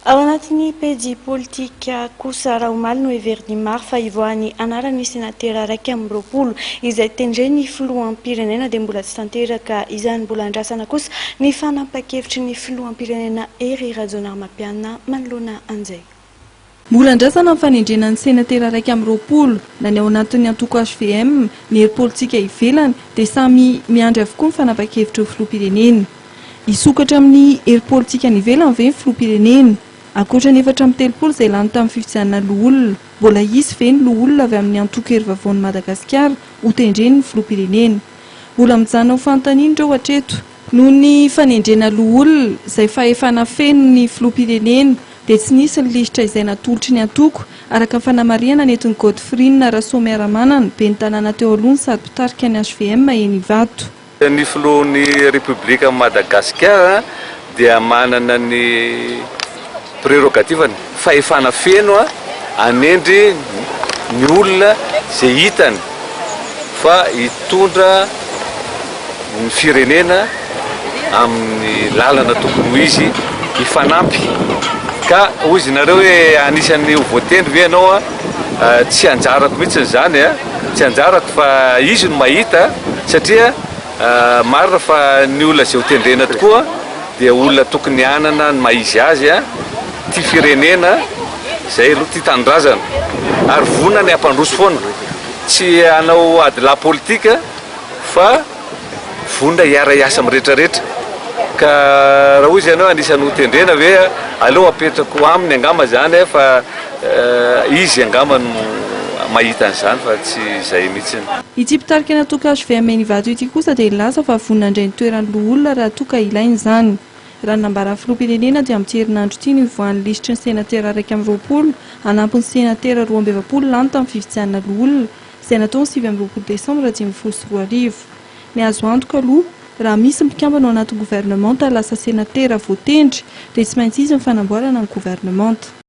Ao anatin'ny pejy politika kosa, raha omaly no heverin'ny maro fa hivoahan'ny anaran'ny senatera 21 izay tendren'ny filoham-pirenena dia mbola tsy tanteraka izany. Mbola andrasana kosa ny fanapahan-kevitry ny filoham-pirenena Hery Rajaonarimampianina manoloana an'izay. Mbola andrasana ny fanendrena ny senatera 21, na ny ao anatin'ny antoko HVM, ny hery politika ivelany dia samy miandry avokoa ny fanapahan-kevitry ny filoham-pirenena. Hisokatra amin'ny hery politika any ivelany ve ny filoham-pirenena? Ankoatra ny 34 izay lany tamin'ny fifidianana loholona, mbola hisy ve ny loholona avy amin'ny antoko Hery Vaovaon'i Madagasikara hotendren'ny filoham-pirenena? Mbola mijanona ho fanontaniana ireo hatreto. Noho ny fanendrena loholona, izay fahefana feno ny filoham-pirenena, dia tsy nisy ny lisitra izay natolotry ny antoko, araka ny fanamarihana nentin'i Godfrine Rasoamiaramanana, ben'ny tanàna teo aloha no sady mpitarika ny hvm eny Ivato. Ny filohan'ny Repoblikan'i Madagasikara dia manana ny prérogative-ny, fahefana feno hanendry ny olona izay hitany fa hitondra ny firenena amin'ny lalana tokony ho izy, hifanampy. Ka hoy izy nareo hoe anisan'ny ho voatendry ve ianao? Tsy anjarako mihitsy izany, tsy anjarako fa izy no mahita satria marina fa ny olona izay ho tendrena tokoa dia olona tokony hanana ny maha izy azy, tia firenena, izay aloha, tia tanindrazana ary vonona ny hampandroso foana, tsy hanao adilahy politika fa vonona hiara-hiasa amin'ny rehetra rehetra ka raha hoy izy ianao anisan'ny ho tendrena ve aleo apetrako aminy angamba izany fa izy angamba no mahita an'izany fa tsy izay mihitsy. Ity mpitarika ny antoko hvm eny Ivato ity kosa dia nilaza fa vonona handray ny toeran'ny loholona raha toa ka ilaina izany. Raha ny nambaran'ny filoham-pirenena dia amin'ity herinandro ity no hivoahan'ny lisitry ny senatera 21 hanampy ny senatera 42 lany tamin'ny fifidianana loholona izay natao ny 29 desambra 2015. Ny azo antoka aloha, raha misy mpikambana ao anatin'ny governemanta lasa senatera voatendry dia tsy maintsy hisy ny fanamboarana ny governemanta.